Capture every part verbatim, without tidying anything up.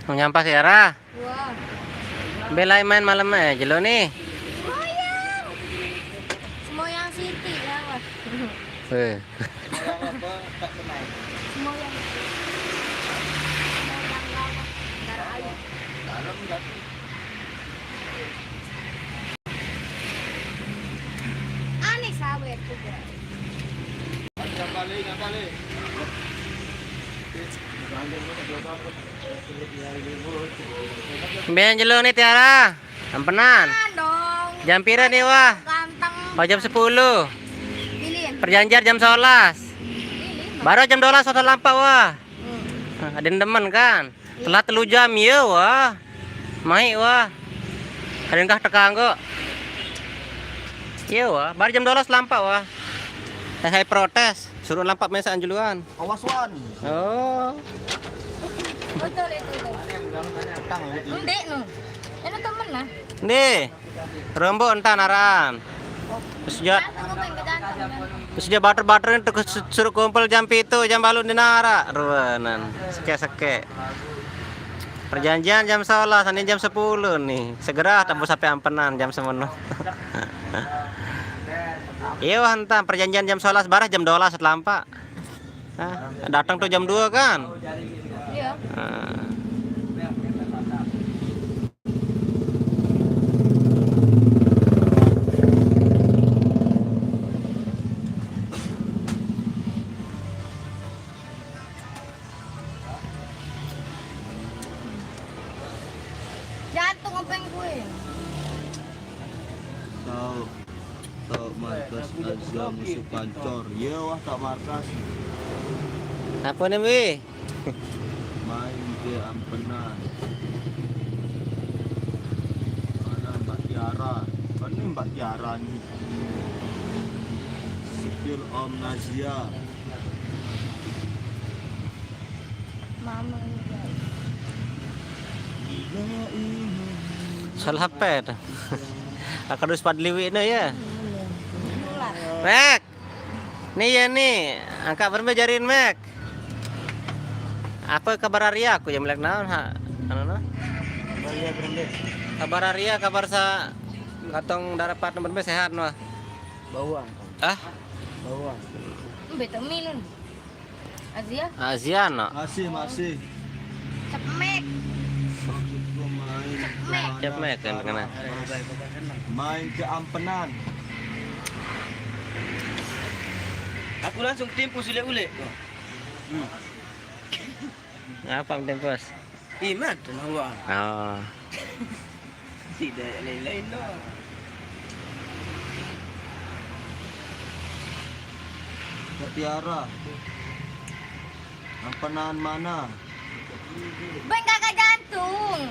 Mau nyampas ya, Ra? Wah. Belai main malam aja lo nih. Semoyang. Semoyang City, ya, Wak? Eh. Semoyang. Semoyang, Wak. Ntar aja. Aneh sawer juga. Mbe jelo ni, Tiara? Ampenan. Ampenan dong. Jam pira ni, Wah? Ganteng. Oh, jam sepuluh. Pilih. Perjanjian jam sebelas. Pilih. Baru jam dua belas Wah telampak, Wah. Hmm. Nah, ada yang demen kan? Telat telu jam, iya, Wah. Mai, Wah. Ada yang kah teka engko? Iya, Wah. Baru jam dua belas telampak, Wah. Eh, saya protes. Suruh lampak mesekan juluan. Awas, Wan. Oh. Betul itu, tuh. Tang, itu. Ndek, no. Ini temen, nah. Ndek. Rombok entan aran. Terus dia, terus dia batur-batur itu su-, suruh kumpul jam pitu, jam balu di nara. Ruanan. Seke-seke. Perjanjian jam sebelas, ini jam sepuluh nih. Segera tembus sampai Ampenan jam semeno. Iya, Wah, entan perjanjian jam sebelas, barah jam dua belas telampak. Nah, datang tuh jam dua kan? Iya. Nah. Jantung apa yang gue? Tahu. Tahu markas Azza musuh pancor. Iya, Wah, tahu markas. Apa nih, Wi? Main ke Ampenan. Mana Mbak Tiara? Kan ini Mbak Tiara nih. Sipil Om Nazia. Mama ini, guys. Salah pet. Akan dus pad liwik no ya. Itulah. Mek. Nih ya nih, angkat berembe jarin, Mek. Apa kabar Arya? Aku yang melek naon, ha? Anu, no? Kabar Arya berembe. Kabar Arya, kabar sa katong darat pat nomor berembe sehat, no? Bawang. Ah? Bawang. Beta minum. Azia? Azia, no? Masih, masih. Cepmek. Maksudku main. Cepmek. Cepmek kan kena. Main ke Ampenan. Aku langsung timpus ulek-ulek. Hmm. Ngapa timpus? Iman, tenang, Wak. Oh. Tidak lain-lain, no. Kak Tiara. Ampenan mana? Bang, kakak jantung.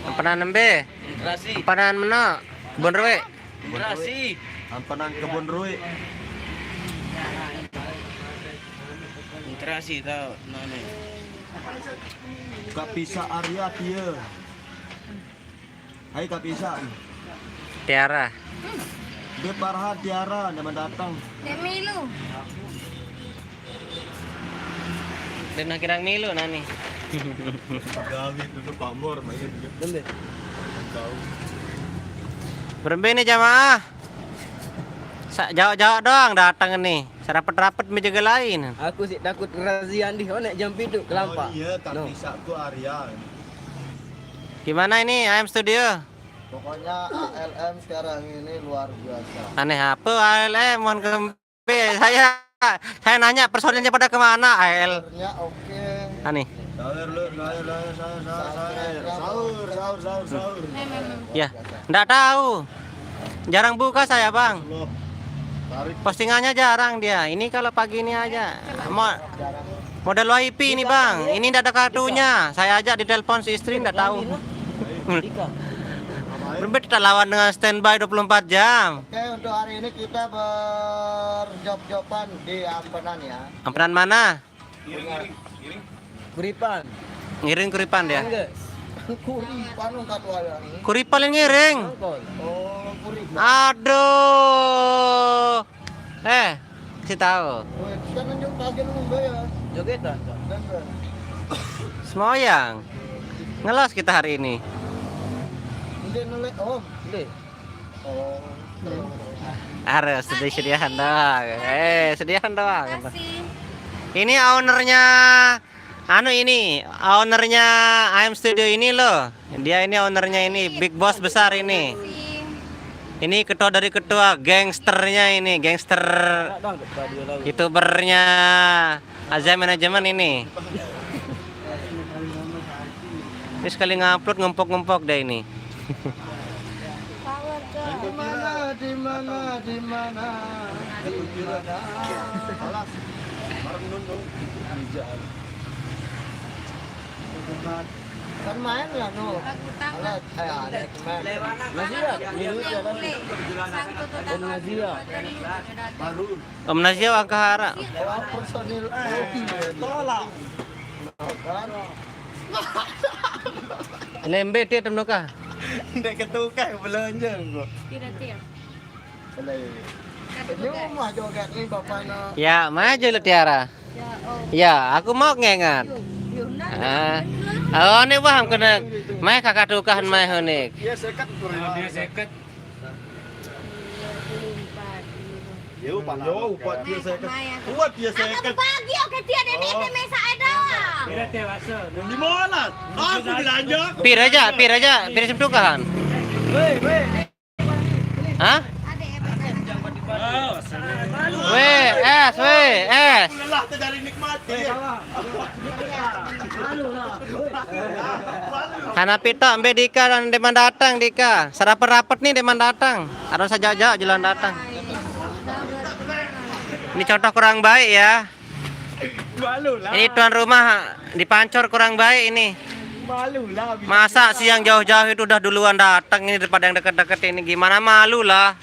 Ampenan embe? Terasi. Ampenan mena? Kebon Ruik. Terasi. Ampenan Kebon Ruik. Terasi tau, nane. Kak Pisa Arya, iya. Hai, Kak Pisa. Tiara. Dia Farhan, Tiara, dia mendatang. Dek milu. Dan akhirnya milu, nani. Gawe dulu pamor, main. Bener. Tahu. Berembe nih jamaah? Sa-, jawab-jawab doang datang nih. Serapet-rapet menjaga lain. Aku sih takut razia ndih, oh, nek jam pitu kelampak. Oh, iya, Kak Pisa ku Arya. Gimana ini A M Studio? Pokoknya A L M sekarang ini luar biasa. Aneh apa A L M, mohon kempe. Saya, saya nanya personilnya pada kemana, A L. Sebenarnya oke. Aneh. Sahur, Lur, sahur, sahur, sahur, sahur. Sahur, sahur, sahur, sahur. Ya, ndak tahu. Jarang buka saya, Bang. Postingannya jarang dia. Ini kalau pagi ini aja. Mo-, model Y P ini, Bang. Ini ndak ada kartunya. Saya ajak ditelepon si istri, ndak tahu. Berembe kita lawan dengan standby dua puluh empat jam. Oke, untuk hari ini kita berjob-joban di Ampenan ya. Ampenan mana? Kuripan. Ngiring Kuripan dia. Enggak. Kuripan, ungkat wayang. Kuripan yang ngiring. Nongkon. Oh, Kuripan. Aduh. Eh, kasih tahu. Weh, kan nunjuk bagian lu ya. Jogetan, Kak. Dan, dan. Semoyang. Ngelos kita hari ini. Ini nolak, oh, ini. Oh. Harus sedih-sedihan doang. Eh, sedihan doang. Ini ownernya, anu, ini ownernya A M Studio ini loh. Dia ini ownernya ini, big boss besar ini. Ini ketua dari ketua, gangsternya ini, gangster youtubernya Azam Manajemen ini. Ini sekali ngupload ngempok-ngempok deh ini. Di mana, di mana, di mana, di mana? Kan main lah, no. Alat, eh, ada main. Om Nazia Wangkahara. Personil. Tolak. Lembe dia temuka. Ndak ketukar belanja kok. Tidak tiap. Ini rumah joget ni bapaknya. Ya, maju lu Tiara. Ya, oh. Ya, aku mau ngengat. Yuk, nah. Ah. Oh, ini paham kena. Mai kakak tukahan mai honik. Ya sekat kurang. Dia seket. Ya upat. Ya upat dia sekat. Kuat dia Aku sekat. Bagi oke tiada ni itu mesa ada. Dia dewasa. Di mana? Aku belanja. Pir aja, pir aja, pir sem tukahan. Weh, weh. Hah? Ada ya. Oh, Weh, es, weh, es. Lelah terjadi nikmati. Hana pito ambil Dika dan deman datang Dika. Serapet-rapet nih deman datang. Harus saja jauh jalan datang. Ini contoh kurang baik ya. Malu lah. Ini tuan rumah dipancor kurang baik ini. Malu lah. Masa sih yang jauh-jauh itu udah duluan datang ini daripada yang deket-deket ini, gimana, malu lah.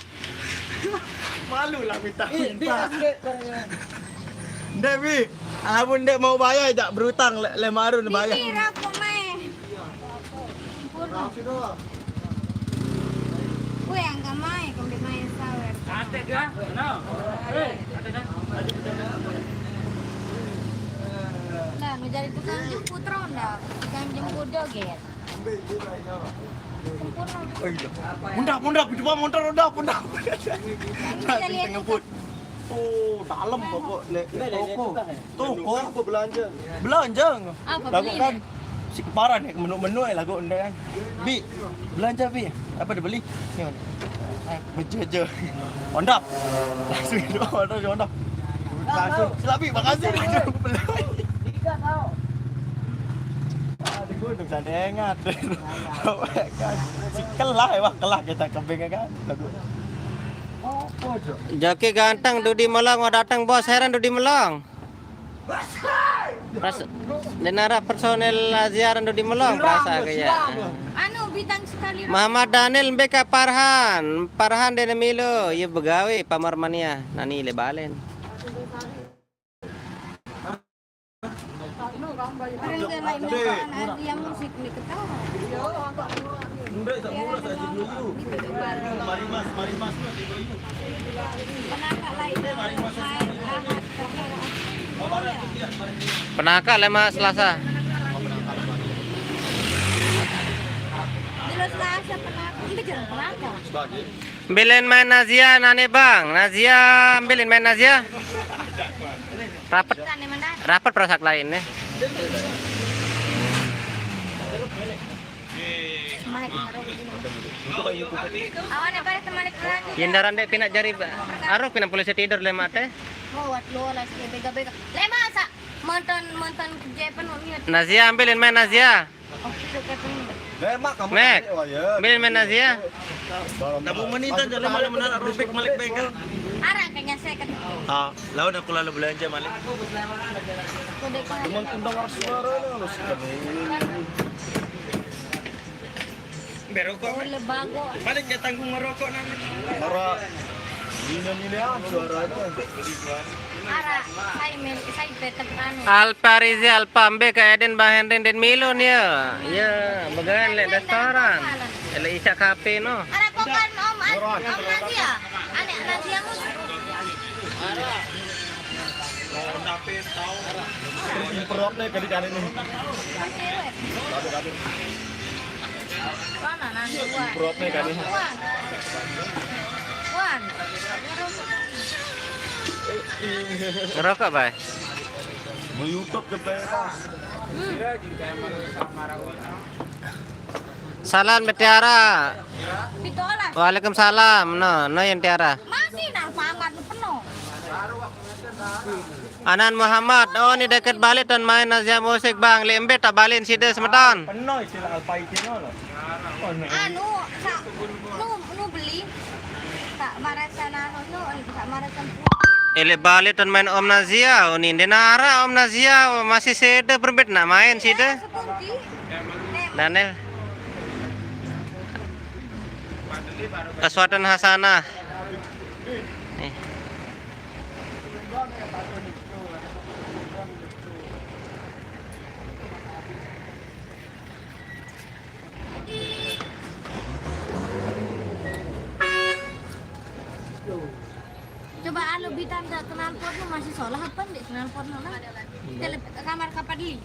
Malu lah minta minta. Ndak bi, aku ndak mau bayar, jak berutang le, le marun bayar. Pikir aku main. Weh, angka mai, kau main sawer. Santai dia. No. Eh, santai dah. Nah, menjadi tukang jemput ronda, tukang jemput joget. Sempurna. Mundak, mundak, coba motor udah, mundak. Kita lihat Ngebut. Oh, dalam pokok le. Toko. Toko. Apa belanja? Belanja. Apa Lagu beli? Kan si keparan ya, menu-menu ya lagu ende kan. Bi, belanja bi. Apa dibeli? Ni. Bejeje. Ondap. Langsung itu ondap, ondap. Langsung, selapi, makasih. Langsung beli. Ah, di gunung sandengat. Si kelah ya, wah, kelah kita kebing kan. Lagu. Apa, Cok? Joki ganteng Dudi Melong, wah datang bos, heran Dudi Melong. Pras, denara personel Aziaran Dudi Melong, perasa kayak. Anu, bintang sekali. Muhammad Daniel, B K Parhan. Parhan dene Milo, ya begawe Pamar Mania. Nani le balen. Orang dia main main dia musik ni ketawa. Murah, tak murah, saya dulu. Mari mas, mari mas, mas dulu. Kenapa lain main? Penaka lema Selasa. Jelas lah siapa nak. Ini jangan penaka. Bilin main Nazia nane bang. Nazia, bilin main Nazia. Rapet, Bukan yang mana? Rapet perasak lain nih. Awan apa teman lagi? Yendaran dek pinak jari aruh pinak polisi tidur le mate. Mau wat lo lah sih bega-bega. Lema sa menton menton jepen wong ni. Nazia ambilin main Nazia. Oh, itu kayak ini. Lemak kamu. Mek. Tadi, oh, ya. Ambilin main Nazia. Tabung menitan jadi malam mana rupik malik bengkel. Arah kayaknya saya kan. Ah, lawan aku lalu belanja malik. Kode kan. Cuman tundang harus suara harus. Berokok. Oh, lebago. Paling dia tanggung merokok nanti. Ora. Nina-ninaan suaranya. Arah saya men saya petek anu. Alpa Rizi Alpa Mbe ka Eden Bang Hendrin den Milun ya. Ya, begawan le restoran. Le isak kafe no. Arah kokan Om An- Om Nazia. Anak Nazia mus. Peroknya kali kali ini. Mana nasi, Wan? Perutnya kan ini. Wan. Wan. Ngerokok, Bay? Mau YouTube ke Perak. Salam Mutiara. Ditolak. Waalaikumsalam. No, no yang Tiara. Masih nah pamat penuh. Anan Muhammad, oh ni deket balik ton main Nazia musik bang. Lek embet tak balik sida semeton. Penuh istilah alfa itu no. Anu, sa, nu, nu beli. Tak marasan anu, nu, tak marasan. Eh, lek balik ton main Om Nazia, oh ni denara Om Nazia, oh, masih sida berbet nak main sida. Sepunti. Daniel. Aswatan Hasanah. Nih. Coba alo bitan ke knalpot nu masih solah apa ndak knalpot nu lah? Tele kamar kapat dili.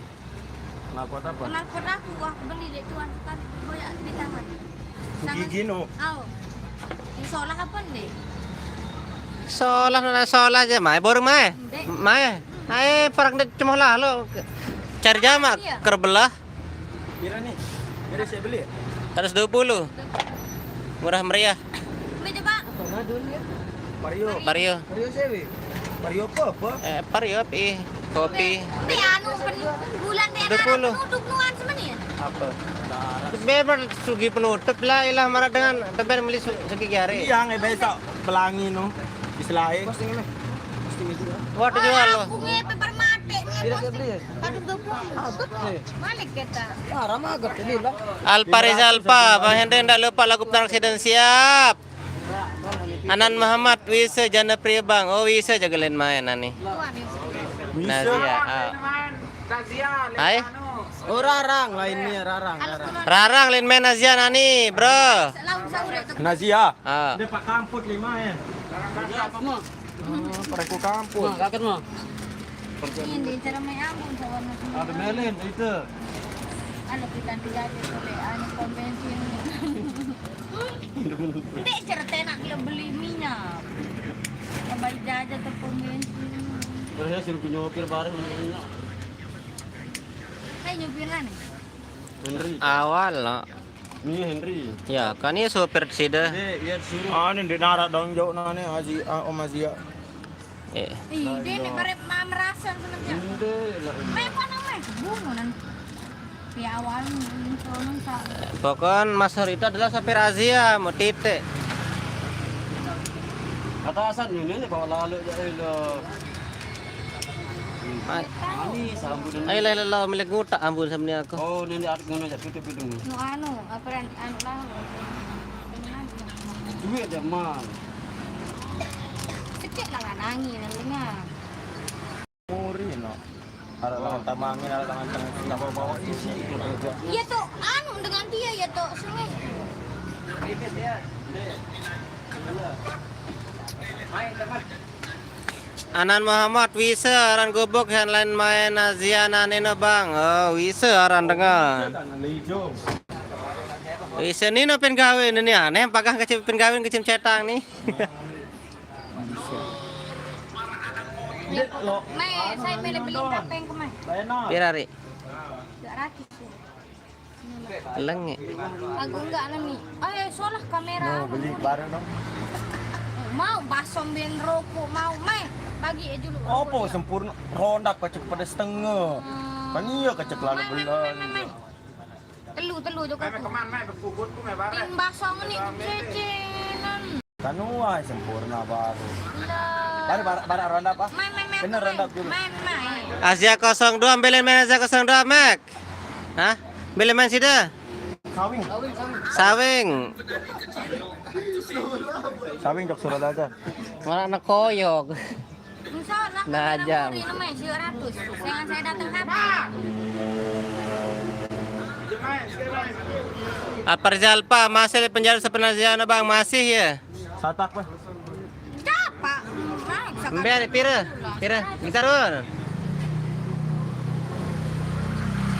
Kenapa apa? Knalpot aku wah beli dek tuan kan boyak bitan. Gigi no. Au. Ini solah apa ndak? Solah na solah aja mai baru mai. Mai. Ai parak dek cuma lah lo. Cari jamak kerbelah. Kira nih. Kira saya beli ya? Seratus dua puluh. Murah meriah. Mai coba. Vario. Vario. Vario sewe. Vario apa apa? Eh, Vario pi. Kopi. Ndak anu pen bulan dek Dua puluh. Penutup nuan semenit. Apa? Beber sugi penutup lah ilah marah dengan tebar meli su- sugi kiare. Iya nggak besok pelangi no. Istilahnya. Wah, dijual lo. Aku ngepe permate. Kira saya beli ya? Aduh dua puluh. Balik kita. Haram agak ini lah. Alpa Reza Alpa, Bang Henry ndak lupa lagu penerang siden siap. Anan Muhammad, wise jana pria bang. Oh, wise jaga lain main ani. Nazia. Ah. Hai. Oh rarang lainnya rarang. Rarang. Rarang lain main Nazia nani, bro. Laun sahur itu. Nazia. Ah. Dia pak kamput lima ya. Pereku kamput. Kaget mah. Ini cara main ambun sawan. Ada melin itu. Anu kita tiga itu le anu pom bensin. Dek cerita nak dia beli minyak. Kembali jajan tu pom bensin. Terus suruh nyopir bareng minyak. Hai nyupiran nih. Henry. Awal lo. Ini Henry. Ya, kan ini sopir sida. Dia dia suruh. Ah ini di narak dong jauh nane Azi ah, Om Azia. Eh. Ih, dia ni barep mamerasan sebenarnya. Dia lah. Main apa nama? Bunga nan. Di awal tolong sa. Pokon Mas Hor itu adalah sopir Azia, mau titik. Kata Hasan ini ni bawa lalu je eh lo. Ai, Ani sambut dulu. ai lah lah milik ngutak ambun sama ni aku. Oh, ini adik ngono je tutup hidung. Nu anu, apa ran anu lah. Duit je man. Sikit lah lah nangis nanti ngah. Muri no. Ada tangan tamangin, ada tangan tengah. Tambah bawa isi. Iya tu anu dengan dia ya tu sungai. Anan Muhammad wise aran gubuk yang lain main Azia nani no bang. Oh, wise aran dengan. Wise ni no pen gawe ni aneh pagang kecil pen gawe kecil cetang ni. Mai saya mele beli kapeng kemai. Pira ri? Dua ratus. Lenge. Aku enggak nami. Eh, solah kamera. No, beli baru no. Mau basom ben rokok mau mai bagi eh dulu. Apa sempurna? Rondak kacek pada setengah. Kan iya kacek lalu Mai, mai, belah. Mai, mai, mai. Telu telu juga aku. Tim basong ni cecenan. Kan wah sempurna baru. Lah. Baru barak barak rondak apa? Mai mai mai. Bener Mai. Rondak dulu. Mai mai. Azia kosong dua, beli main Azia kosong dua, Mac. Hah? Beli main sida? Sawing. Sawing. Sawing jok surat aja. Mana anak koyok. Insya Allah. Nah, jam. Ini main tujuh ratus. Jangan saya datang kapan. Apa Rizal Pak masih di penjara sebenarnya, Bang? Masih ya? Satak weh. Capa. Nah, bisa Mbak, pira? Pira? Gitar, Bang?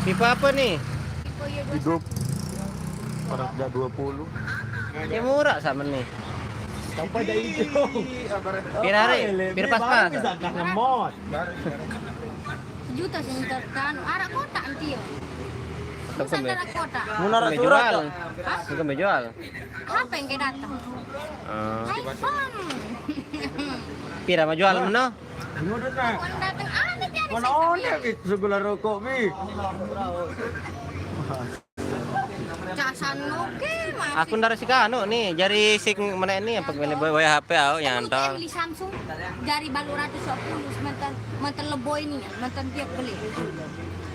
Tipe apa nih? Tipe Hidup. Orang sudah dua puluh. Ya murah sama nih. Sampai dah hijau. Pira hari? Pira pas pas? Sejuta sih minta kan. Arak kotak nanti ya. Bukan arak kotak. Muna arak surat. Bukan jual. Apa yang kayak datang? Uh, iPhone. Pira mau jual mana? Datang aneh dia. Mana ada itu segala rokok bi. Casan oke mas. Aku ndarasi kanu nih, jari sing mana ini apa kembali bawa W H P aku yang tahu. Beli Samsung dari balu ratus sepuluh mantan mantan leboy ini ya, mantan tiap beli.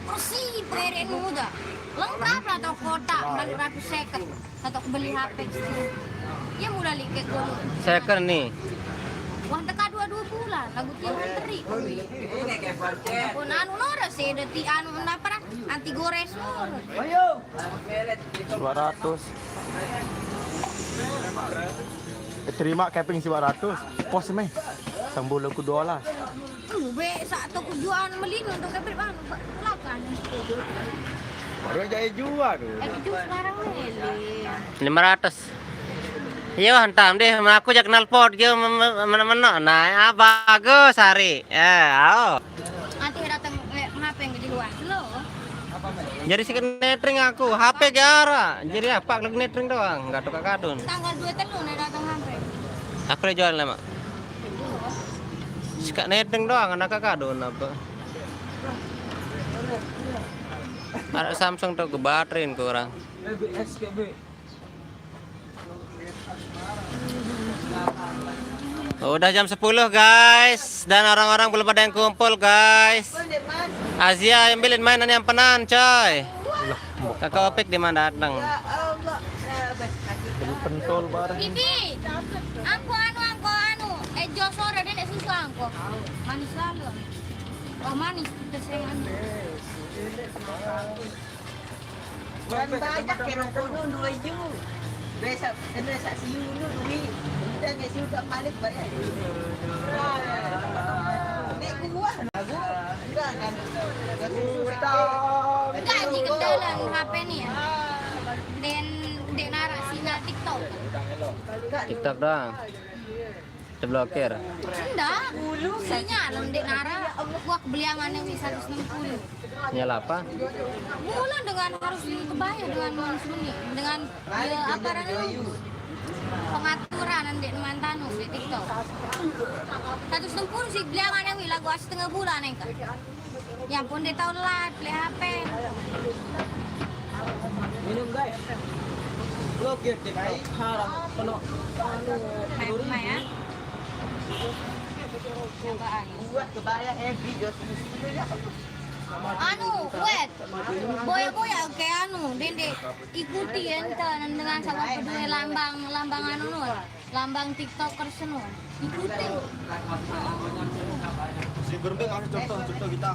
Persi peren muda. Lengkap lah tau kotak balu ratus seket. Atau beli H P sih. Ya mulai liket dulu. Second nih. Wah teka dua dua bulan lagu tiap hari. Pun anu nora sih deti anu napa anti gores nora. Dua ratus. Terima keping dua ratus. Pos meh. Sambul aku dolar. Ube sak toko jualan melino untuk keping bang lakan. Baru jadi jual tu. Eh itu sekarang nih. Lima ratus. Iya hantam deh, aku jak knalpot dia mana-mana. Nah, apa bagus hari. Eh, ayo. Nanti datang eh, ngapain di luar lo? Jadi si netring aku, H P gara. Jadi apa lagi netring doang, nggak tukar kadun. Tanggal dua telu nih datang sampai. Aku udah jual nama. Suka netring doang anak kadun apa? Ada Samsung tuh gue baterin kurang. Udah jam sepuluh guys, dan orang-orang belum ada yang kumpul guys. Azia yang bilin mainan yang penan coy. Kakak Opik di mana datang? Pentol bareng. Bibi, aku anu aku anu. Eh jos ora dene susu aku. Manis lalu. Oh manis, terus yang manis. Kan banyak kena turun dua ju. Besok kena saksi dulu duit. Kita ke situ tak balik bayar. Nek kuah lagu. Enggak kan. Enggak ni kendala H P ni ya. Den den narak sinyal TikTok. TikTok doang. Terblokir. Enggak. Sinyal den narak. Gua kebeliangannya wi seratus enam puluh. Nyala apa? Mula dengan harus dibayar dengan manusia ni, dengan ya, apa namanya pengaturan nanti mantanu di TikTok. Satu sempur sih bilangan yang lagu setengah bulan yang kan. Ya pun dia tahu lah beli H P. Minum guys. Blokir TikTok haram kena. Main rumah ya. Coba anu. Buat kebaya heavy jos. Anu, wet. Boya-boya ke anu, dende ikuti ente dengan sama kedua lambang lambang anu nu. Lambang TikTokers nu. Ikuti. Si Berbe kasih contoh, contoh kita.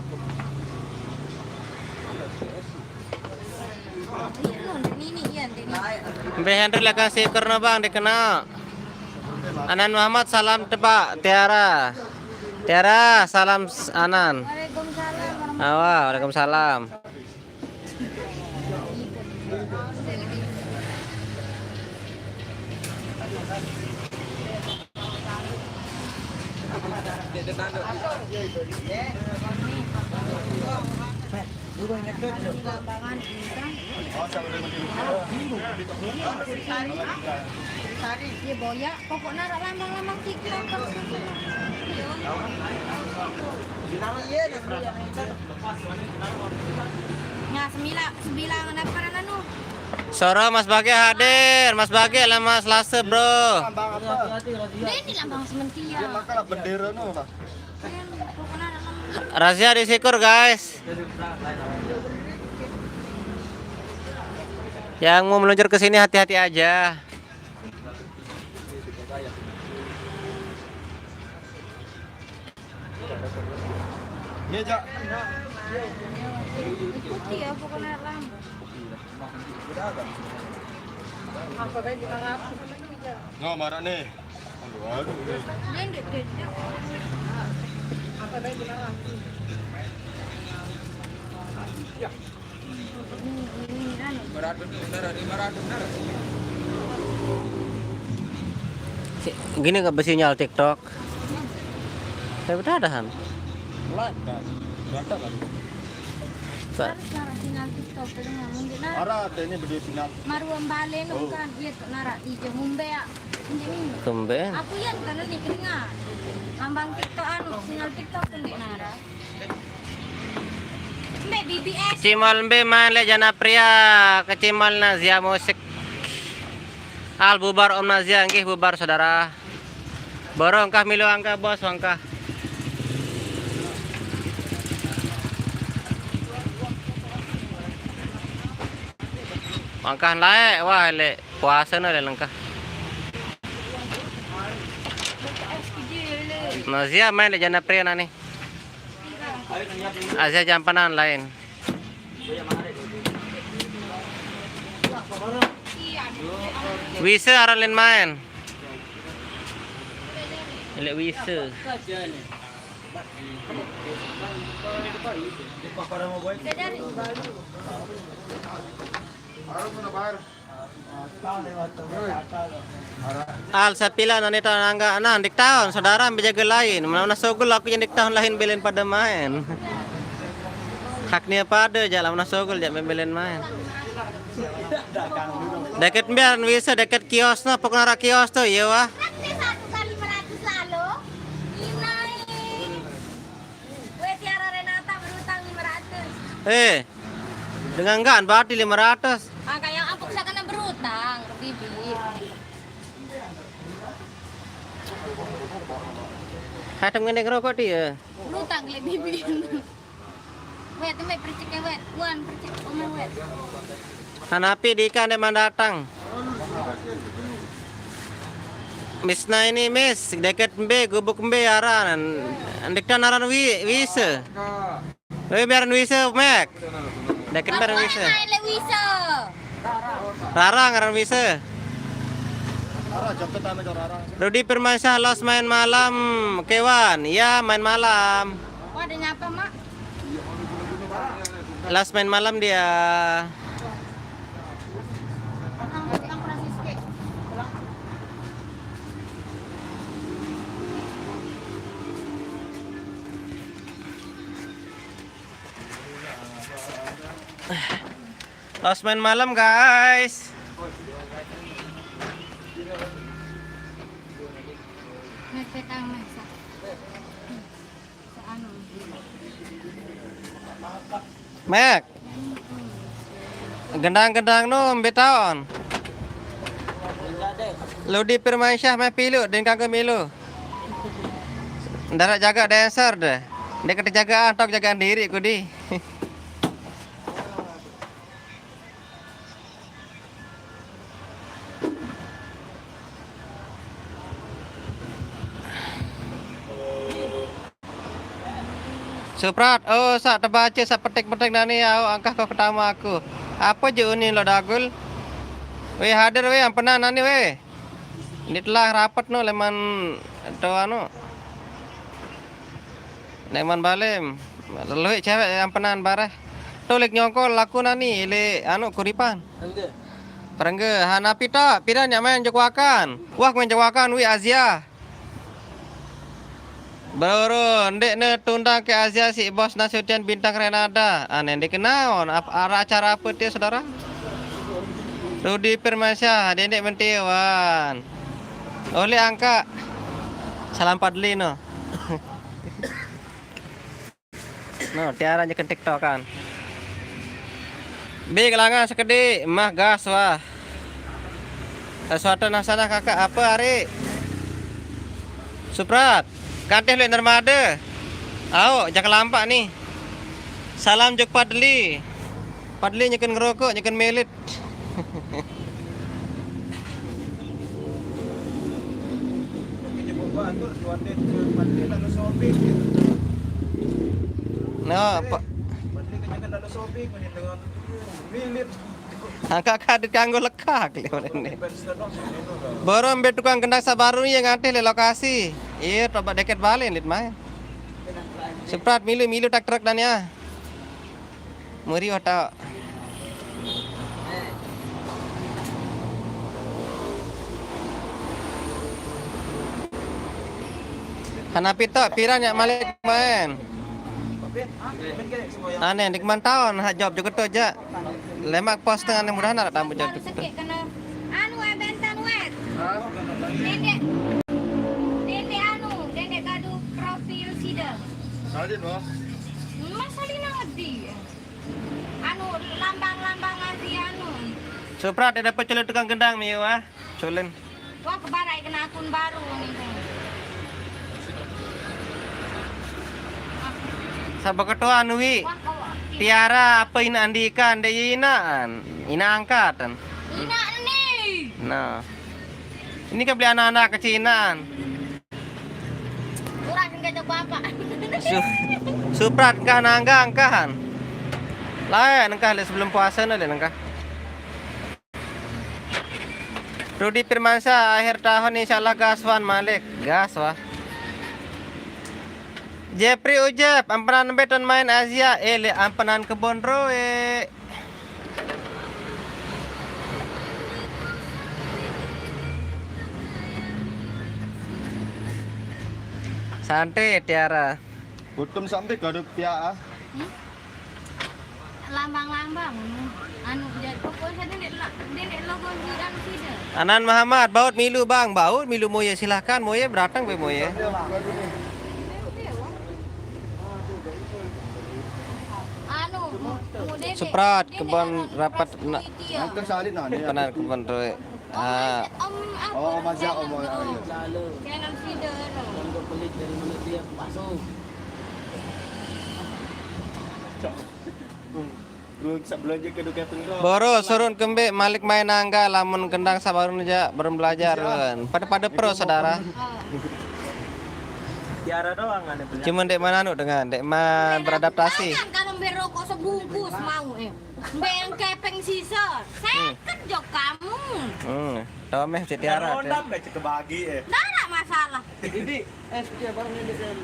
Ini iya ini. Mbe Henry lah kasih kerna bang dikena. Anan Muhammad salam tebak Tiara. Tiara salam s- Anan. Waalaikumsalam. Awa, waalaikumsalam. Iya boya, pokoknya ada lambang-lambang TikTok. Nah, sembilan, sembilan ada apa anu? Soro Mas Bage hadir, Mas Bage lah Mas Lase bro. Ini lambang sementia. Makalah bendera no lah. Pokoknya ada lambang. Razia di Sikur guys. Yang mau meluncur ke sini hati-hati aja. Iya, Cak. Ikuti ya pokoknya lambang. Nggak marah nih. Aduh, aduh. Dia ndek dia. Apa baik gimana? Gini nggak bersinyal TikTok? Saya bertahan. Live kan? Bertahan. Pak. Harus nara sinyal TikTok tu dengan mungkin nara. Ara ada ini video sinyal. Maruam bale nu kan dia tu nara di Jemumbe ya. Ini. Tumben. Aku yang kena ni keringat. Lambang TikTok anu, sinyal TikTok tu ni nara. Mbe B B S. Cimol mbe maen leq Jana Pria, kecimol Nazia Musik. Al bubar Om Nazia, nggih bubar saudara. Boro engkah milu angkah bos wangkah. Wangkah laeq, wah leq puase no leq lengkah. Nazia maen leq Jana Pria nani. Azia jampenan lain. Wise aran len maen. Leq Wise. Al sapila nani taun angga, nah, ndeq taun, saudara mbe jage lain. Mena sugul aku jaq ndeq taun lain belen pade maen. Hak nie pade jaq, lamun sugul jaq mbe belen maen. Deket mbe aran Wise, deket kios no, pokokne arah kios tu, iye wah. Kan dia satu kali lima ratus lalu. Ini. Weh, Tiara Renata berutang lima ratus. Eh, dengan enggak berarti lima ratus. Ah, kayak apa saya kena berutang, Bibi. Hai, temen ngerokok dia. Berutang le Bibi. Wet, wet, percik ya, wet. Wan, percik, omah, wet. Hanapi dika ndeqman datang. Misna ini, Mis, deket mbe, gubuk mbe aran. Ndeq taun aran Wi-, Wise. Wih, mbe aran Wise, Mek. Deket mbe aran Wise. Main le Wise. Rarang aran Wise. Rudi Firmansyah, los main malam, Kewan. Iya, main malam. Oh, ada nyapa, Mak? Las main malam dia. Las main malam, guys. Mepet amat, Sa. Mek. Gendang-gendang nu mbe taun? Ludi Firmansyah meh pilu, din kanggo milu. Ndaraq jagaq dancer deh. Ndeq kete jagaqan, tao jagaqan diriq kudi. Suprat, oh, saq tebace, saq petik-petik nani, aoq angkah ko ketama aku. Ape je unin lo dagul? Weh, hadir weh, ampenan nani weh. Ndeq telah rapet no leman to anu. Leman balem. Leluiq cewek ampenan bareh. To leq nyongkol laku nani leq anu kuripan. Perengge. Perengge. Ha, napi to? Piran nyaq maen jok wakan? Wah, maen jok wakan, wih, Azia. Bro, ndeqne tundang ke Azia siq Bos Nasution Bintang Renada. Ane ndeq kenaon, ap-, araq acara ape tie, Saudara? Rudi Firmansyah, dendeq mentie wan. Oleh angkaq. Salam Padli no. No, Tiara nyeken TikTok kan. Bi, kelangan sekediq, mah gas wah. Sesuatu nah sana kakak apa, Ari? Suprat, kantih lueq Narmada. Aoq, jaq lampaq ni. Salam jok Padli. Padli nyeken ngerokok, nyeken melet. No, Pak. Angkat kadit kanggo lekak, lho, ini. Boro mbe tukang gendang saq baru ye ngantih leq lokasi. Iye, coba deket balen lit maen. Suprat milu-milu tak truk dan ya. Muri otak. Hanapi tok, piran nyak malik main. Aneh, di kemantauan hak job jok tu aja. Lemak pos tengah ni mudahan nak tambah jok tu. Sakit kena anu, eh, bentan wet. Dendek, dendek anu, dendek gaduh profil sida. Salin, Bos. Mas Salin ngerti. Anu, lambang-lambang Asia anu. Suprat, ada apa, culun tukang gendang, Miu, ah? Culun. Wah, kebarai kena akun baru ni. Sapa ketua anu, Wi? Wah, kau. Tiara apa ina Andika, ndak ye inaan. Ina angkatan. Ina ni. Nah. Ini kan beli anak-anak kecinan. Kurang kerja bapak. Su-, Suprat kah nangga angkahan. Lain engkah le sebelum puasa ni le engkah. Rudi Firmansyah, akhir tahun insyaallah gas wan malik. Gas wah. Jeffrey Ujep, ampenan beton main Asia, eh, le ampenan kebon roe. Santai, Tiara. Butum sampai gaduh pihak, ah. Hmm? Lambang-lambang. Anu, jadi pokoknya dia dek la-, dia dek logo si anu sida. Anan Muhammad, baut milu, Bang. Baut milu moye, silahkan moye, beratang be moye. Anu, mu-, mu dek, Suprat, dek kebon anu, rapat, nak. Security ya. Kebon roe. Ah. Om apa? Oh, Om Azhar, Om Azhar. Channel feeder. Untuk beli dari mana dia masuk. Lu bisa belanja ke duka tengkol. Boro, surun kembe, malik main angga, lamun kendang sabarun aja, belum belajar, kan. Pada-pada pro, saudara. Tiara doang ada beli. Cuman dek mana anu dengan, dek ma beradaptasi. Jangan kalau beli rokok sebungkus mau, eh. Beli yang kepeng sisa. Hmm. Seket jok kamu. Hmm. Tahu meh, si Tiara, Tiara. Honda nggak cek bagi, eh. Nggak ada masalah. Ini, eh, setia barang ini, Sam.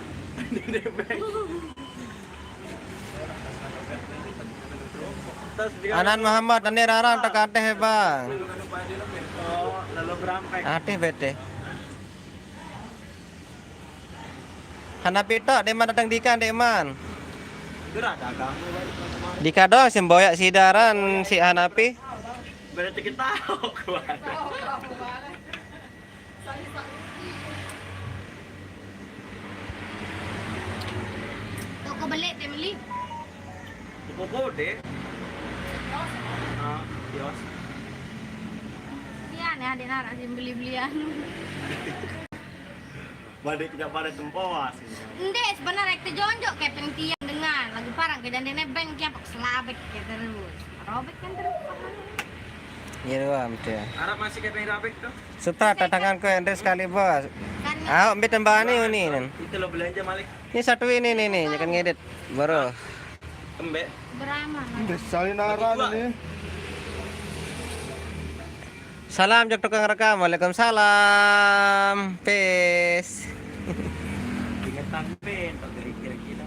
Ini, Bang. Anan Muhammad, ane rarang tak ateh, Bang. Ateh bete. Hanapi tok, deman datang Dika, deman. Dika doang sing boyak sidaran si Hanapi. Berarti kita tahu. Toko beli, teh beli. Toko gede. Ah, kios. Iya nih, adik narak sih beli-belian. Balik tidak pada tempoas. Ndek, sebenarnya kita jonjok kayak pentian dengan lagu parang ke dan dene beng kiap selabek kayak terus. Robek kan terus. Iya, doang, betul. Arab masih kayak robek tuh. Suprat, tantangan ku ente sekali, Bos. Kan. Ah, ambil tembani ini, nen. Itu lo belanja, Malik. Ini satu ini, nih, nih, jangan ngedit, bro. Embe. Berama, Malik? Udah salin arah ini. Salam, jok tukang rekam. Waalaikumsalam. Peace. Ingetan, Ben, tak dari kira-kira.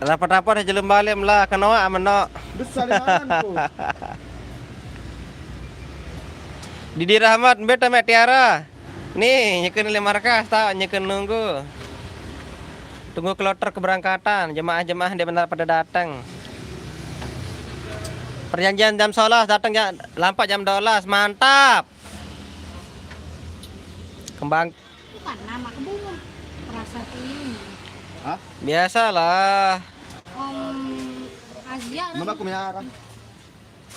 Rapat-rapat aja belum balik lah, kenoa menok. Besar di mana tuh? Didi Rahmat, mbet mek Tiara. Nih, nyeken lima rekas, tak nyeken nunggu. Tunggu kloter keberangkatan, jemaah-jemaah dia benar pada datang. Perjanjian jam sebelas, datang jam, lampak jam dua belas, mantap. Kembang. Bukan nama kebun. Perasa ini. Hah? Biasalah. Om Asia. Mana aku merah?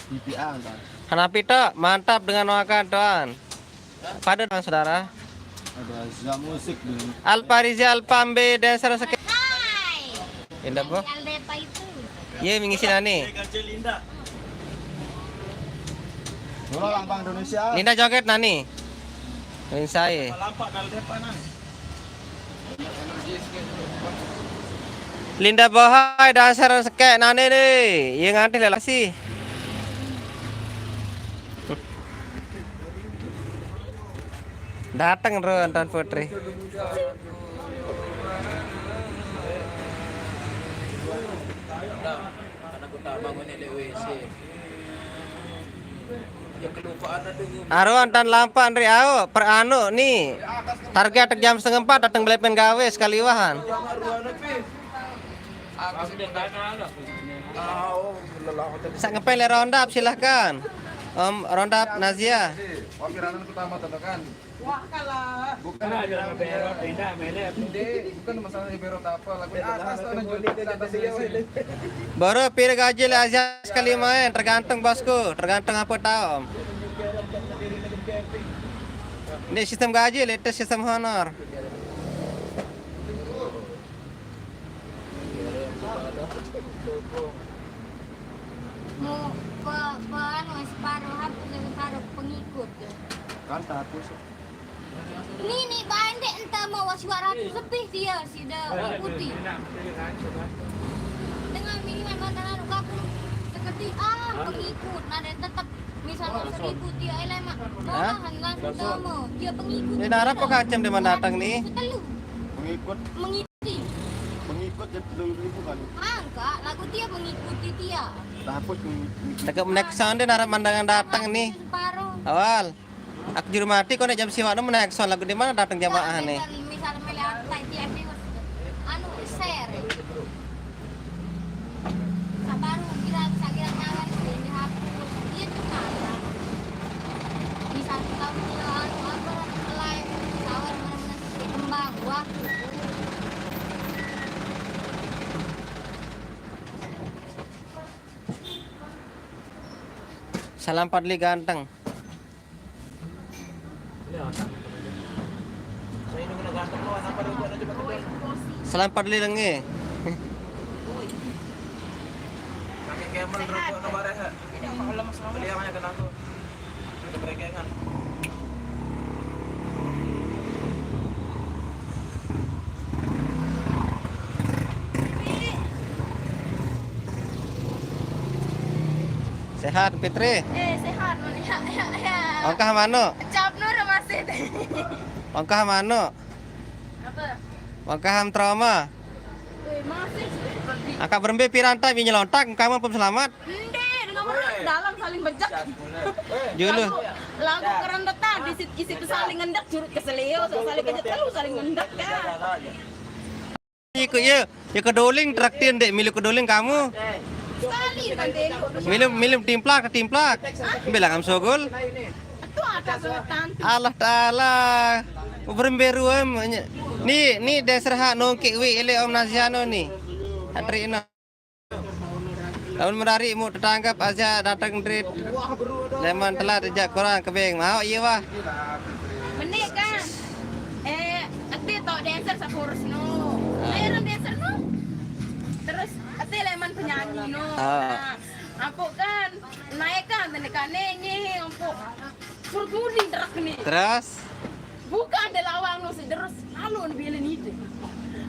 Pipi ah, entar. Hanapi tok, mantap dengan makan, Tuan. Pada dengan saudara. Ada Azza musik nih. Alpa Riza, Alpa Mbe, dancer seke-, Hai. Indah, Bu. Aldepa itu. Iya, mengisi nani. Bola lambang Indonesia. Linda joget nani. Lindsay. Lampak Aldepa nani. Linda Bohai, dancer sekek nane deh. Iya, nganti lelasi. Datang, bro, Anton Putri. Karena aku tak bangun W C. Aruan tan lampa Andri au, per anu ni. Target jam setengah empat datang beli pen gawe sekali wahan. Sak ngepel ya Rondap, silahkan. Om Rondap Nazia. Wah, kiranan pertama tuh kan. Wah, kalah. Bukan ada berot, pindah, melek. Ende, bukan masalah berot apa, lagu atas tuh ada jual di atas sini. Baru pira gaji le Azia sekali main, tergantung bosku, tergantung apa tahu. Ini sistem gaji, latest sistem honor. Mau pe, pe, anu, separuh apa, separuh pengikut. Kan satu sih. Ini, nih, bandek entah mau dua ratus lebih dia, si da putih. Dengan minimal mantan anu, aku seketik, ah, pengikut, nah, dan tetap misalnya seribu dia, eh, lemak. Hah? Malahan langsung sama. Dia pengikut. Ini narap kok kacem di mana datang nih? Setelu. Pengikut. Mengikuti. Pengikut jadi sepuluh ribu kali. Ah, enggak, lagu dia mengikuti dia. Takut mengikuti. Tegak menek sound deh, narap mandangan datang nih. Separuh. Awal. Aku juru mati, kau nak jam siwak nemu naik sound lagu di mana datang jamaah nih? Misal, misal melihat saya dia views, anu, share. Sabaru kira, saya kira kawan ini dihapus. Iya tuh kan. Misal kita punya anu apa, live, kawan mana-mana sih kembang, wah. Salam Padli ganteng. Salam Padli lengi. Pakai camel rokok nomor ya. Beli yang banyak kenal tuh. Ada perekengan. Sehat, Fitri? Eh, sehat, Mon. Ya, ya, ya. Ongkah mano? Cap nur masih. Ongkah mano? Apa? Ongkah ham trauma. Wih, masih. Angka berembe piranta bi nyelontak, kamu pun selamat. Ende, dengan orang dalam saling bejek. Julu. Lagu, lagu kerendetan, isi, isi tuh saling ngendek, curut ke seleo, so saling kejek, telu saling ngendek, ya. Iku ya, ya kedoling traktir dek, milu kedoling kamu. Sekali kan tengok. Milu, milu timplak, timplak. Bilang kamu sogol. Itu ada setan. Allah Ta'ala. Berembe ruem. Ni, ni dasar hak nongkik wi ile Om Naziano ni. Hatri ina. Lamun merari mu tetanggap aja datang drit. Leman telat ejak kurang kebeng. Mau iya wah. Menik kan. Eh, ati tau dancer sakurus no. Ayo orang dancer no. Terus ati leman penyanyi no. Ah. Nah, ampuk kan. Naik kan, tadi kan nenyi, ampuk. Surut mudi truk ni. Terus? Bukan ada lawang no, sederus. Lalu ni bilen itu.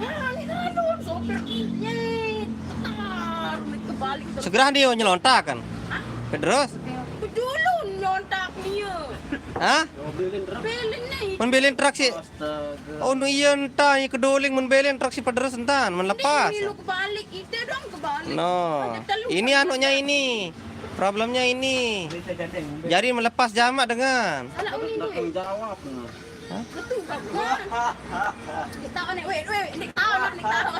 Ah, ni lalu sopir. Ye, tar, ni kebalik terus. Segera dia nyelontak kan? Hah? Terus? Dulu nyontak dia. Hah? Bilen ni. Mun bilen truk sih. Astaga. Oh, nu iya entah, iya kedoling mun bilen truk sih pederes entan, mun lepas. Ini lu kebalik, itu dong kebalik. No. Ada telu. Ini kan anuknya ini. Problemnya ini. Jadi melepas jamak dengan. Salah uni tu. Tanggung jawab. Nah. Hah? Betul, Pak. Kita anak, weh, weh, ni tahu lah, ni tahu.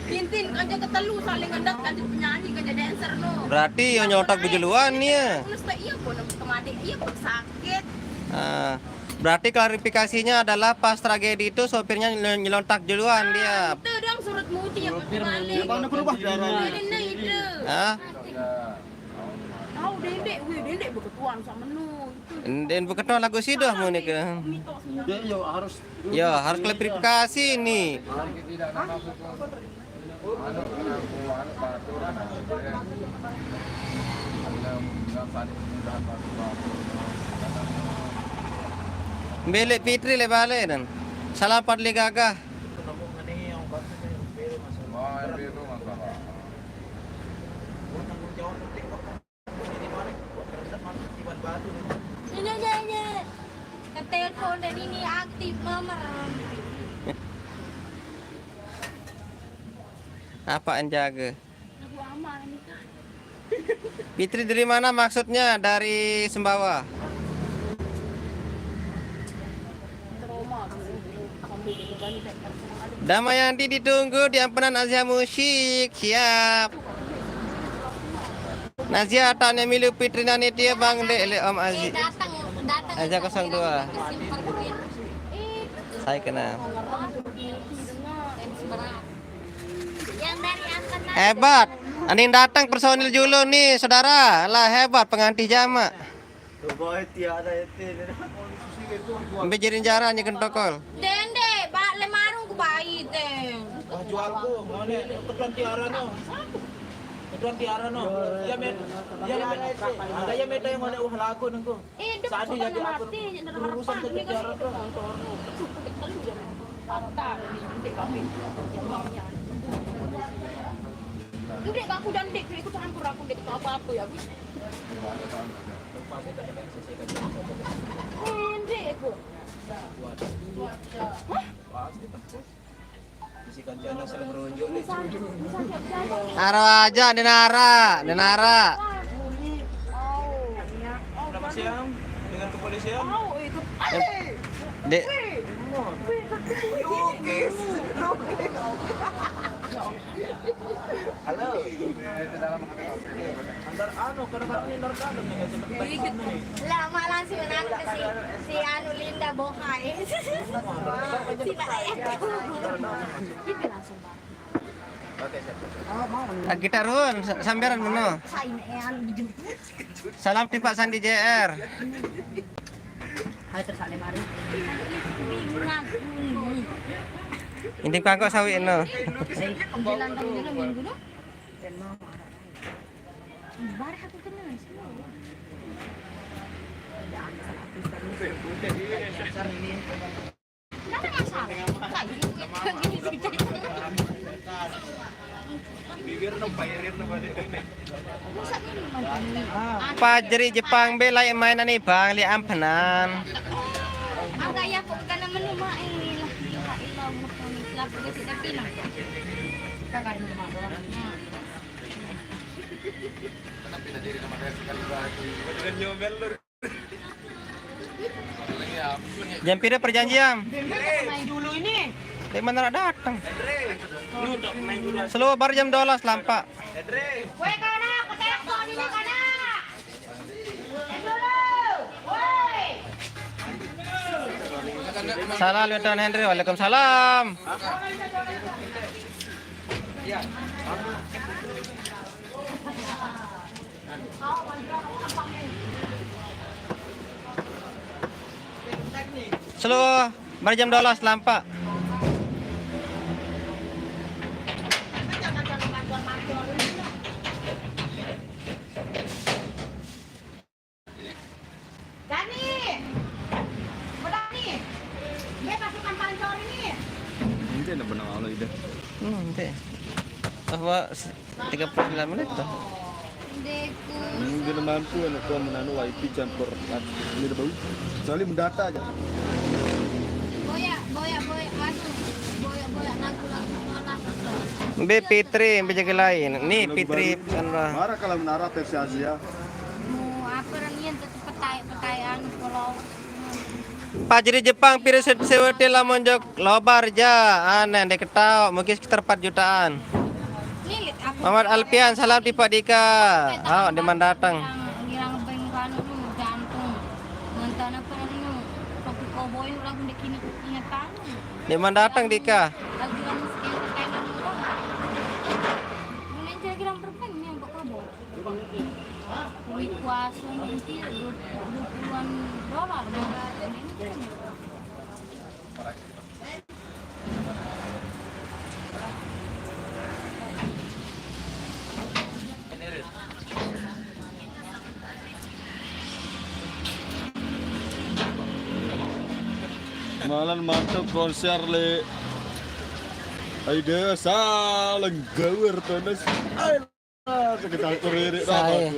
Tintin, kerja ketelu saling ngendat, kerja penyanyi, kerja dancer no. Berarti yang nyontak berjuluan ni ya. Aku nak iya pun kemadik, iya pun sakit. Ah, berarti klarifikasinya adalah pas tragedi itu sopirnya nyel-, nyelontak duluan dia. Itu dong surut mudi ya kebalik. Dia mana berubah darahnya? Ini itu. Hah? Tahu dendek, weh, dendek beketuan sama nu. Itu. Den beketuan lagu sidoh mu ni ke. Mitos. Dia ya harus. Ya, harus klarifikasi ni. Hah? Belek Fitri le bale dan. Salam Padli gagah. Ini, ini, ini. Ke telepon dan ini aktif nomor. Apa yang jaga? Lagu aman ni kan. Fitri dari mana maksudnya? Dari Sumbawa. Damayanti ditunggu di Ampenan Azia Musik. Siap. Nazia tak milu Fitri nani dia bang dek le Om Aziz. Aja kosong dua. Saya kena. Hebat. Aning datang personil Julo nih, saudara. Lah, hebat pengganti jamak. Coba tiada itu. Ambil jaring jaran ya kentokol. Dende, bak lemarung ku bayi deh. Wah, jual ku, ngone ketuan tiara no. Ketuan tiara no. Ya met, ya met. Ada ya met yang ngone wah lagu nengku. Eh, dia Sadi bukan jadi aku mati, jadi urusan apa? Ini kan tiara tuh. Patah, ini kami. Udah aku dan dek, ikut campur aku dek apa-apa ya. Pendek aku. Hah? Aro aja, denara, denara. Selamat siang dengan kepolisian. Dek. Halo. Antar anu, karena ini antar dalam nih, nggak seperti ini. Lah, mak langsung anu ke si, si anu Linda Bohai. Si Pak Eko. Ini langsung, Pak. Oke, siap, siap, siap. Ah, kita ruhun, sa-, samperan meno. Sain, eh, anu, jujur. Salam tipak Sandi J R. Hai, terus ada mari. Ini kangkok sawi no. Jalan kami dulu minggu dulu. Bareh aku kenal semua. Nggak ada masalah. Kayak gini, kayak gini sih. Masa ini mantan ini? Pajri Jepang be lai mainan nih bang, li ampenan. Agak ya kok karena menu mak ini lah, la ilaha illallah, Muhammad, lagu dia tidak bilang. Kakak di rumah doang. Jangan pindah perjanjian. Dari mana datang? Selalu baru jam dua belas lampak. Salam ya Tuan Henry. Waalaikumsalam. Selalu baru jam dua belas lampak. Dani! Dani! Ini pasukan pancor ini. Ini ada benang alo ide. Hmm, nanti. Apa tiga puluh sembilan menit tuh? Ini guna mampu anak tuan menanu wifi campur ini ada bau. Kecuali mendata aja. Boya, boya, boya, aduh. Boya, boya, lagu, lagu, lagu. Mbe Fitri, mbe jaga lain. Nih Fitri, kan. Marah kalau menara versi Asia. Mau apa orang yang tetap petai, petai anu kalau. Pajri Jepang pire se-, sewete lamun jok lobar ja, aneh dek ketawa, mungkin sekitar empat jutaan. Muhammad Alpian, salam tipak Dika. Oh, di mana datang? Ngilang beng kanu nu jantung. Mantan apa anu? Kopi koboi lagu dek ini ingat kanu. Di mana datang Dika? Lagu yang sekian perkainan orang. Mulai jadi kira perpen yang kok koboi. Kulit puasa nanti dua puluhan dolar. Malam mantap konser le. Aida saling gawer panas. Ayo. Ah, sekedar kuririk. Saya.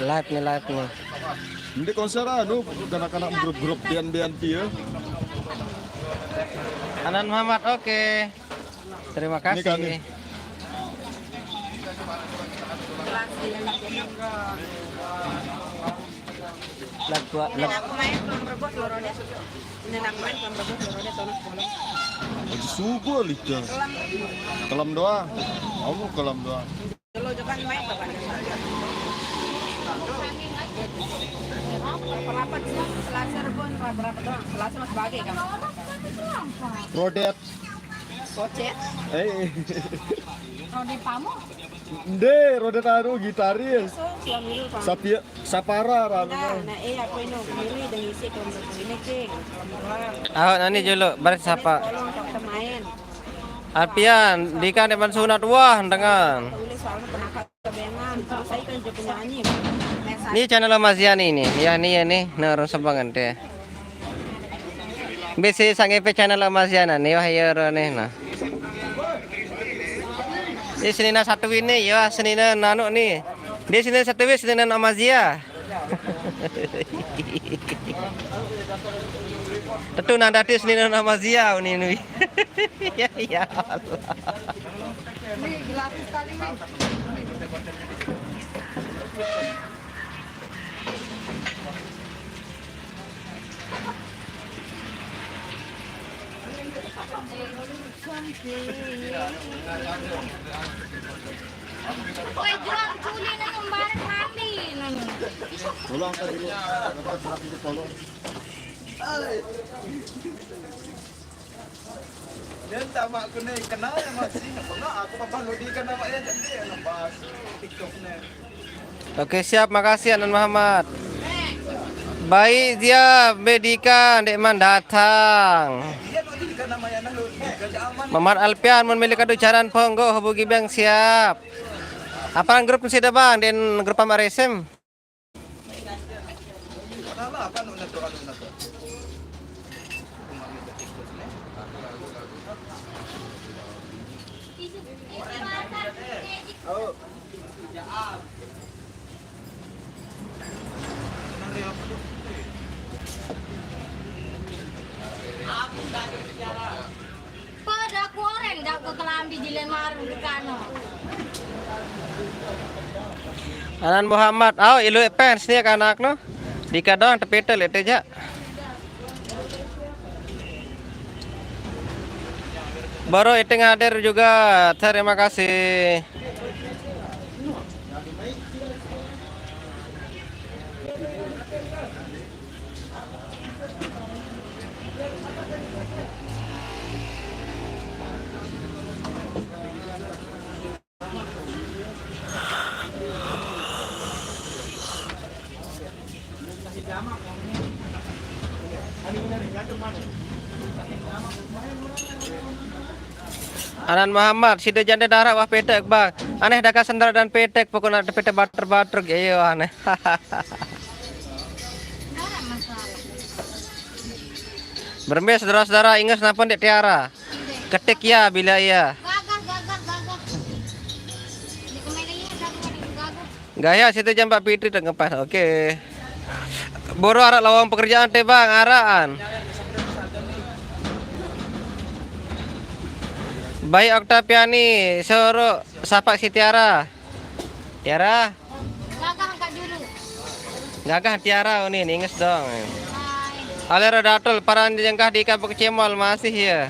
Live nih, live nih. Ini konser anu, kanak-kanak grup-grup band-band dia. Anan Muhammad, oke. Terima kasih. Ini kami. Lagu, lagu. Aku main kelam rebus loro deh. Ini aku main kelam rebus loro deh, tonus bolong. Itu subuh lika. Kelam. Kelam doang. Kamu kelam doang. Kalau jangan main apa? Rapat sih, Selasa Rebon, rapat-rapat doang. Selasa masih pagi kan? Rodet. Kocet. Eh. Rodet Pamo. Nde, Rodet anu gitaris. So, suami lu, Pak. Sapia, Sapara rame. Nah, nah, eh, aku ini, ini udah ngisi kelompok ini, Cing. Kelompok doang. Aho nani jolo, baris sapa? Tolong, Dokter main. Alpian, Dika depan sunat, wah, dengan. Tulis soalnya kenapa kebengan. Terus saya kan juga penyanyi. Ini channel Mas Yani ini, ya, ini, ya, nih, nah, orang Sebangan deh. Bisi sang E P channel Mas Yani nih, wah, iya, ro, nih, nah. Ini senina satu ini, ya, senina nanu nih. Dia senina satu ini, senina Amazia. Tetu nang dadi senina Amazia ini, nih. Ya, ya Allah. Ini gratis kali, Win. Kowe jual culi nang bareng mandi nang. Tolong angkat dulu. Angkat berat itu tolong. Dia tak mak kena kenal ya masih. Pernah aku papa lodi kan nama ya jadi ya lepas. TikToknya. Oke, siap, makasih Anan Muhammad. Baik, siap, Mbak Dika, ndek man datang. Muhammad Alpian, mun milik kado jaran ponggo, hubungi Bang, siap. Apa grup sih, Bang? Den grup sama Resim? Pada aku orang dak ke kelambi di lemari di kano. Anan Muhammad, au ilu fans nih anak no. Dika doang tepete lete ja. Boro Iting hadir juga, terima kasih. Anan Muhammad, sida janda darak wah petek, Bang. Aneh daka sendal dan petek, pokoknya ada petek bater-bater, gitu, aneh. Berembe saudara-saudara, inges napa Ndek Tiara? Ketik ya, bila ya. Gaya situ jam Pak Fitri tak ngepas. Oke. Boro arak lowong pekerjaan teh, Bang, arakan. Baik Oktaviani, Soro, Sapak si Tiara. Tiara. Gagah angkat dulu. Gagah Tiara ini, ninges dong. Hai. Alera Datul, paran jengkah di Kabek Cemol masih ya.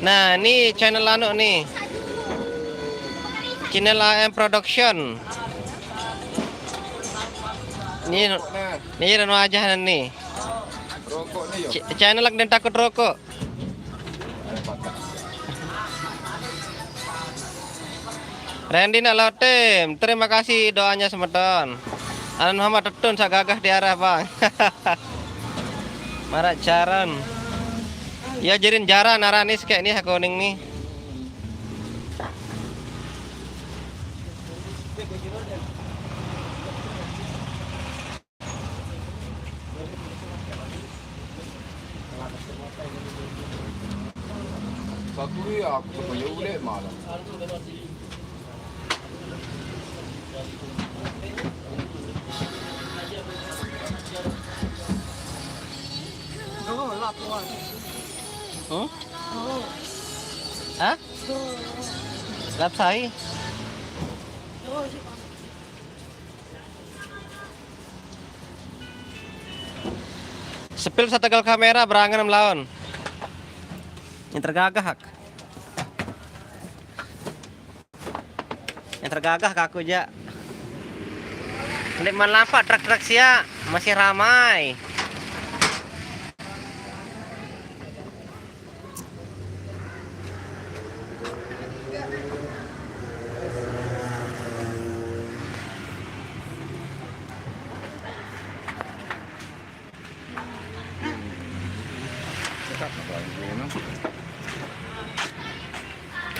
Nah, ini channel anu nih. Channel A M Production. Ini, ini dan wajah nih. Rokok nih, yo. Ch-, channel lagi takut rokok. Randy nak lo tim, terima kasih doanya semeton. Anan Muhammad tetun sak gagah diarah, Bang. Marak jaran. Ya, jirin jaran aranis kayak nih, kuning nih. Satu ya, aku tak boleh ulit malam. Hmm? Hah? Lap sai? Sepil sa tegal kamera, berangan melawan. Yang tergagah, hak. Yang tergagah kaku aja. Ndeqman lampak truk-truk sia, masih ramai.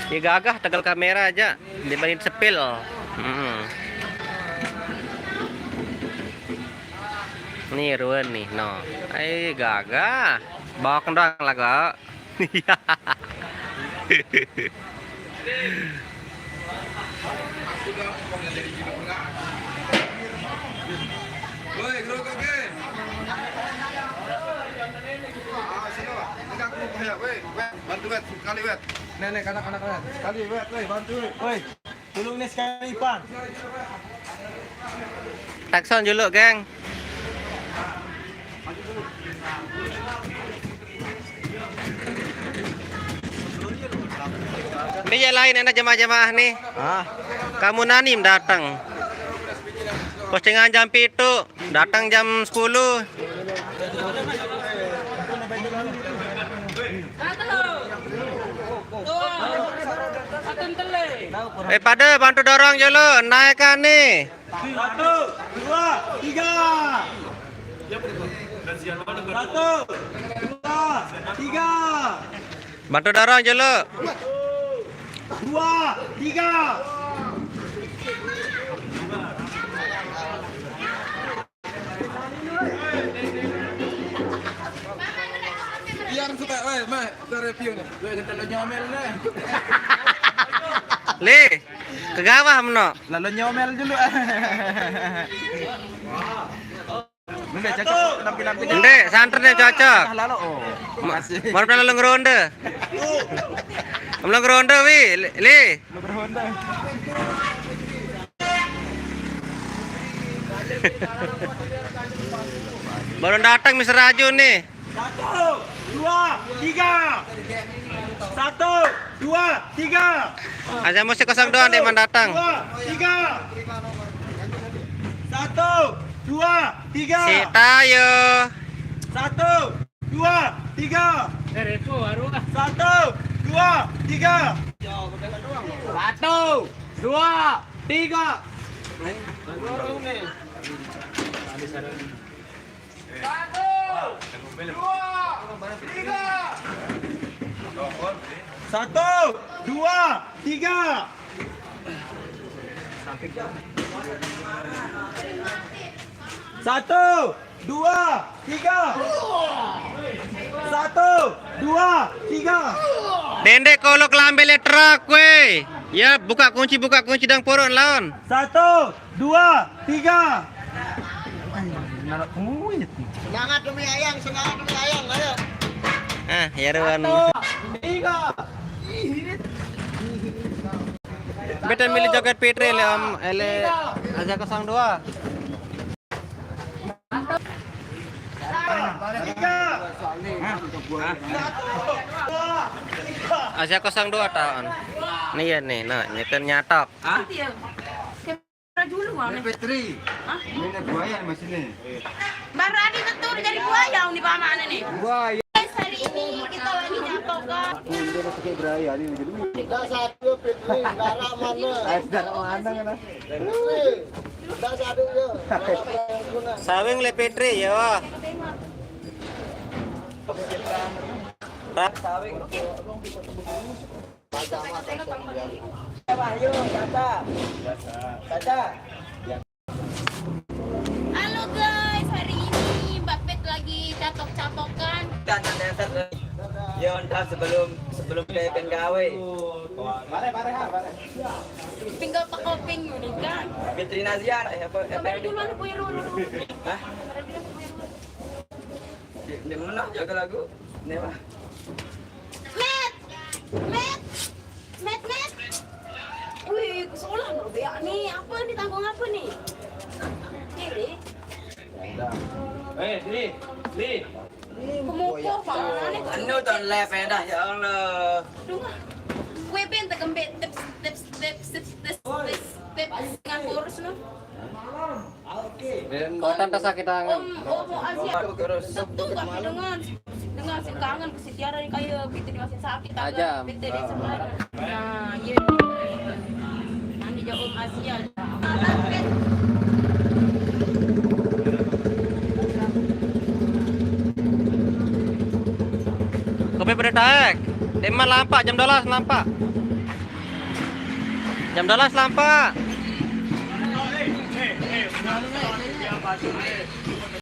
Ya gagah tegal kamera aja dibanding sepil. Hmm. Nih ruen nih, no. Eh gagah. Bawang doang lah kok. Iya. Woi, gerobak, Gen. Ah, sini, Pak. Ini kan aku mau ya, woi, woi, bantu, woi, sekali, woi. Nenek, anak-anak, woi. Sekali, woi, woi, bantu, woi. Woi, tolong nih sekali, Pan. Takson dulu, geng. Ini yang lain enak jemaah-jemaah nih. Ah. Kamu nanim datang. Postingan jam pitu, datang jam sepuluh. Eh, pada bantu dorong dulu, naikkan nih. Satu, dua, tiga. Satu, dua, tiga. Bantu dorong dulu. Dua, tiga. Biar suka, weh, meh, kita review nih. Weh, kita lo nyomel nih. Li, ke gawah meno. Lalu nyomel dulu. Ndeq, cocok penampilan kita. Ndeq, santer deh cocok. Ah, lalu, oh. Ma-, makasih. Mau lalu ngeronde. Mau ngeronde, Wi. Li, Li. Baru datang Mister Raju nih. Satu, dua, tiga. Satu, dua, tiga. Aja musik kosong doang, Deman datang. Dua, tiga. Satu, dua, tiga. Si Tayo. Satu, dua, tiga. Eh, Repo, baru lah. Satu, dua, tiga. Satu, dua, tiga. Satu, dua, tiga. Satu, dua, tiga. Satu, dua, tiga. Satu, dua, tiga. Dendeq koloq lambe leq truk, weh. Ya, buka kunci, buka kunci dang poroq laun. Satu, dua, tiga. Semangat demi Ayang, semangat demi Ayang, ayo. Ah, ya, Ruan. Satu, tiga. Bete milih joget Fitri, le, Om, eh, le, Asia kosong dua. Asia kosong dua tahun. Nih ya nih, nah, nyetir nyatok. Hah? Iya. Kamera dulu, Bang. Ini Fitri. Hah? Ini buaya nih, Mas, ini. Baru ada betul dari buaya, nih, Bang, mana nih? Buaya. Guys, hari ini kita lagi nyatok, Kak. Ini dia masih kayak beraya, ini lagi dulu. Enggak satu, Fitri, darah mana? Eh, darah mana, mana? Fitri, enggak satu, ya. Sawing le Fitri, ya, wah. Sawing. Halo guys, hari ini Mbak Pet lagi catok-catokan. Dan, dan, dan, dan, ya, ntar sebelum, sebelum ke P N K W. Mare, mare, ha, mare. Tinggal pakoping udah kan. Fitri Nazian, eh, apa, F M. Duluan, Bu Irul. Hah? Di, di mana jaga lagu? Ini mah. Met! Met! Met, Met! Wih, kesolah no, Bea. Nih, apa nih, tanggung apa nih? Nih, nih. Eh, nih, nih. Pemukuh, Pak Nane. Anu ton live dah, ya Allah. Dengar. Kue ben tegembet tep tep tep tep tep tep tep dengan kurus no. Kau tante sakit tangan. Om om Azia. Setu gak dengan dengan si kangen ke si Tiara ni kaya kita di masih sakit. Aja. Kita di sebelah. Nah, iya. Nanti jauh Om Azia. Kopi pada taek. Deman lampak jam dua belas lampak. Jam dua belas lampak.